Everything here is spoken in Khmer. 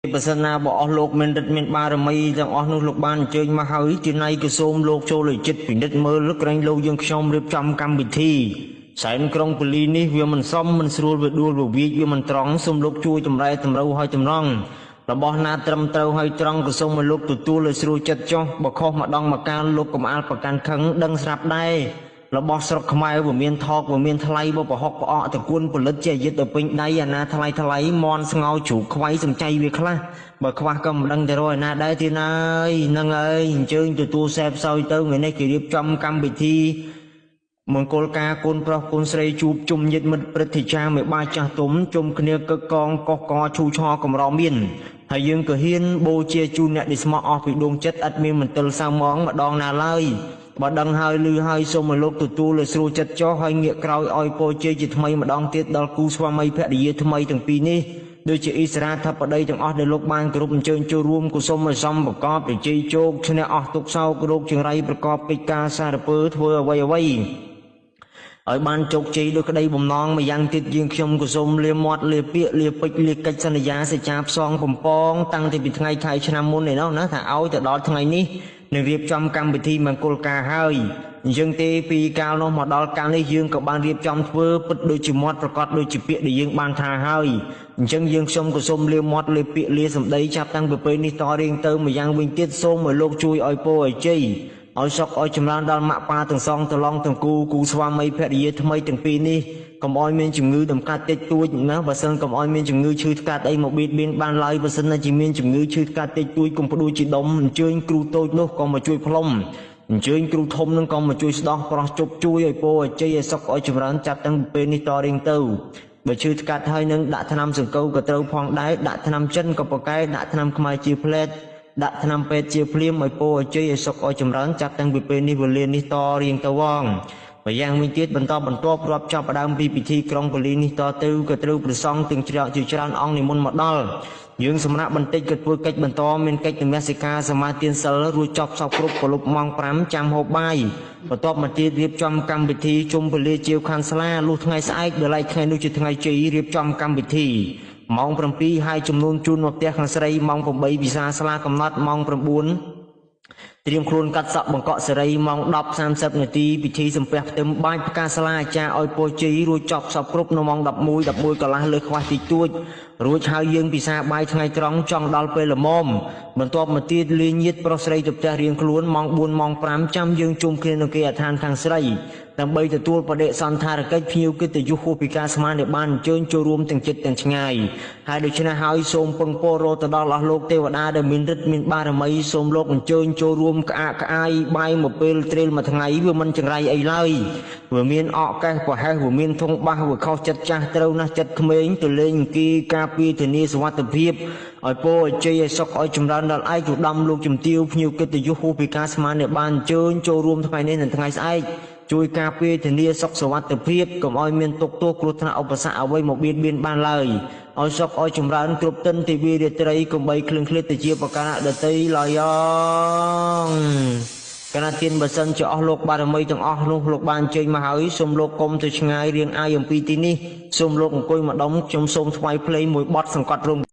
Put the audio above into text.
បើសិនណាបើអស់លោកមានរិទ្ធមានបារមីទាំងអស់នោះលោកបានអញ្ជើញមកហើយ ជាណៃក៏សូមលោកចូលឲ្យចិត្តពិនិត្យមើលក្រែងលោកយើងខ្ញុំរៀបចំកម្មវិធីសែនក្រុងពលីនេះវាមិនសមមិនស្រួល វាដួលវាវាចវាមិនត្រង់ សូមលោកជួយចម្រែតម្រូវឲ្យតម្រង់របស់ណាត្រឹមត្រូវហើយត្រង់ ក៏សូមឲ្យលោកទទួលឲ្យស្រួលចិត្តចុះ។ បើខុសម្ដងមកកាលលោកកុំអាលប្រកាន់ខឹង ដឹងស្រាប់ដែររបស់ស្រុកខ្មែរវាមានថោកវាមានថ្លៃ បើប្រហុកផ្អកតគួនផលិតជាយិតដល់ពេញដៃ អាណាថ្លៃថ្លៃមន់ស្ងោជ្រូកខ្វៃសំចៃវាខ្លះ បើខ្វះក៏មិនដឹងទៅរកឯណាដែរទៀតហើយ។ ហ្នឹងហើយ អញ្ជើញទទួលសែបសោយទៅ ថ្ងៃនេះគេរៀបចំកម្មវិធីមង្គលការកូនប្រុសកូនស្រីជួបជុំញាតិមិត្តព្រឹទ្ធាចារ្យមេបាចាស់ទុំ ជុំគ្នាកឹកកងកោះកឈូឆកម្រមាន ហើយយើងក៏ហ៊ានបូជាជូនអ្នកដែលស្មោះអស់ពីដួងចិត្ត ឥតមានមន្ទិលសៅមងម្ដងណាឡើយ។ បើដឹងហើយឮហើយ សូមឲ្យលោកទទួលឲ្យស្រួលចិត្តចុះ ហើយងាកក្រោយឲ្យពរជ័យជាថ្មីម្ដងទៀតដល់គូស្វាមីភរិយាថ្មីទាំងពីរនេះ ដូចជាអិសរាធិបតីទាំងអស់ដែលលោកបានគោរពអញ្ជើញចូលរួម ក៏សូមឲ្យសំប្រកបជ័យជោគឈ្នះអស់ទុកសោករោគចង្រៃ ប្រកបកិច្ចការសារពើធ្វើអ្វីអ្វីឲ្យបានជោគជ័យដោយក្តីបំណង។ ម្យ៉ាងទៀត យើងខ្ញុំក៏សូមលាមាត់លាពាក្យលាពេចលាកិច្ចសន្យាសេចចាផ្សងបំពងតាំងពីថ្ងៃខែឆ្នាំមុនឯនោះណា ថាឲ្យទៅដល់ថ្ងៃនេះនឹងរៀបចំកម្មវិធីមង្គលការហើយ អញ្ចឹងទេ ពីកាលនោះមកដល់កាលនេះ យើងក៏បានរៀបចំធ្វើពិតដូចជាមាត់ប្រកាសដូចជាពាក្យដែលយើងបានថាហើយ។ អញ្ចឹងយើងខ្ញុំក៏សូមលាមាត់លាពាក្យលាសម្ដីចាប់តាំងពីពេលនេះតរៀងទៅ។ ម្យ៉ាងវិញទៀត សូមឲ្យលោកជួយឲ្យពរឲ្យជ័យឲ្យសុខឲ្យចម្រើនដល់ម៉ាក់ប៉ាទាំងសងត្រឡងទាំងគូគូស្វាមីភរិយាថ្មីទាំងពីរនេះ កុំឲ្យមានជំងឺតម្កាត់តិចតួចណា បើសិនកុំឲ្យមានជំងឺឈឺថ្កាត់អីមកបៀតបៀនបានឡើយ។ បើសិនណាជាមានជំងឺឈឺថ្កាត់តិចតួច កុំផ្ដួលជាដុំ អញ្ជើញគ្រូតូចនោះក៏មកជួយផ្លុំ អញ្ជើញគ្រូធំនឹងក៏មកជួយស្ដោះប្រោះជប់ ជួយឲ្យពោឲ្យជ័យឲ្យសុខឲ្យចម្រើនចាប់តាំងពីពេលនេះតរៀងទៅ។ បើឈឺថ្កាត់ហើយនឹងដាក់ថ្នាំសង្កូវក៏ត្រូវផងដែរ ដាក់ថ្នាំចិនក៏ប្រកែ ដាក់ថ្នាំខ្មែរជាផ្លែត ដាក់ថ្នាំពេទ្យជាភ្លាម ឲ្យពោឲ្យជ័យឲ្យសុខឲ្យចម្រើនចាប់តាំងពីពេលនេះវេលានេះតរៀងទៅវង។ ម្យ៉ាងវិញទៀត បន្តបន្ទាប់រាប់ចាប់ផ្ដើមពីពិធីក្រុងពលីនេះតទៅ ក៏ត្រូវព្រះសង្ឃទាំងច្រកជាច្រើនអង្គនិមន្តមកដល់ យើងសម្រាប់បន្តិចក៏ធ្វើកិច្ចបន្ត មានកិច្ចនមស្ការសមាទានសិលរួចចប់សពគ្រប់ កលុបម៉ោង5ចាំហូបបាយ បន្ទាប់មកទៀតរៀបចំកម្មវិធីជុំពលាជាវខាន់ស្លា លុះថ្ងៃស្អែកដល់ឡែកថ្ងៃនោះជាថ្ងៃជ័យ រៀបចំកម្មវិធីម៉ោង7 ហើយចំនួនជូនមកផ្ទះខាងស្រីម៉ោង8 វិសាស្លាកំណត់ម៉ោង9 ត្រៀមខ្លួនកាត់សក់បង្កក់សេរីម៉ោង10:30នាទី ពិធីសំពះផ្ទឹមបាចផ្កាស្លាអាចារ្យឲ្យពោជ័យរួចចប់សពគ្រប់នៅម៉ោង11 11កន្លះលើខ្វះតិចតួច រួចហើយយើងពិសាបាយថ្ងៃត្រង់ចង់ដល់ពេលល្មម បន្ទាប់មកទៀតលាញាតប្រុសស្រីទៅផ្ទះរៀងខ្លួនម៉ោង4ម៉ោង5 ចាំយើងជុំគ្នានៅគេអដ្ឋានខាងស្រីដើម្បីទទួលបដិសន្ធារកិច្ចភ្ញៀវកិត្តិយសហួសពីការស្មានដែលបានអញ្ជើញចូលរួមទាំងចិត្តទាំងឆ្ងាយហើយ។ ដូច្នេះហើយ សូមពឹងពររទៅដល់អស់លោកទេវតាដែលមានឫទ្ធិមានបារមី សូមលោកអញ្ជើញចូលរួមក្អាកក្អាយបាយមួយពេលត្រេលមួយថ្ងៃ វាមិនចង្រៃអីឡើយ វាមានអកកេះប្រហែស វាមានធុងបាស វាខុសចិត្តចាស់ត្រូវណាស់ចិត្តក្មេងទៅលេងអង្គី ការពារធានាសុវត្ថិភាពឲ្យពោឲ្យជ័យឲ្យសុខឲ្យចម្រើនដល់ឯកឧត្តមលោកជំទាវភ្ញៀវកិត្តិយសហួសពីការស្មានដែលបានអញ្ជើញចូលរួមថ្ងៃនេះនិងថ្ងៃស្អែក ជួយការពារធានាសុខសុវត្ថិភាព កុំឲ្យមានទុក្ខទោសគ្រោះថ្នាក់ឧបសគ្គអ្វីមកបៀតបៀនបានឡើយ ឲ្យសុខឲ្យចម្រើនគ្រប់ទិនទិវារាត្រី កុំបីឃ្លៀងឃ្លាតទៅជាប្រការដតីឡើយ។ ងកណាទាន បើសិនជាអស់លោកបារមីទាំងអស់នោះលោកបានអញ្ជើញមកហើយ សូមលោកកុំទៅឆ្ងាយរៀងអាយអំពីទីនេះ សូមលោកអង្គុយម្ដុំ ខ្ញុំសូមថ្វាយភ្លេងមួយបទសង្កត់រួម។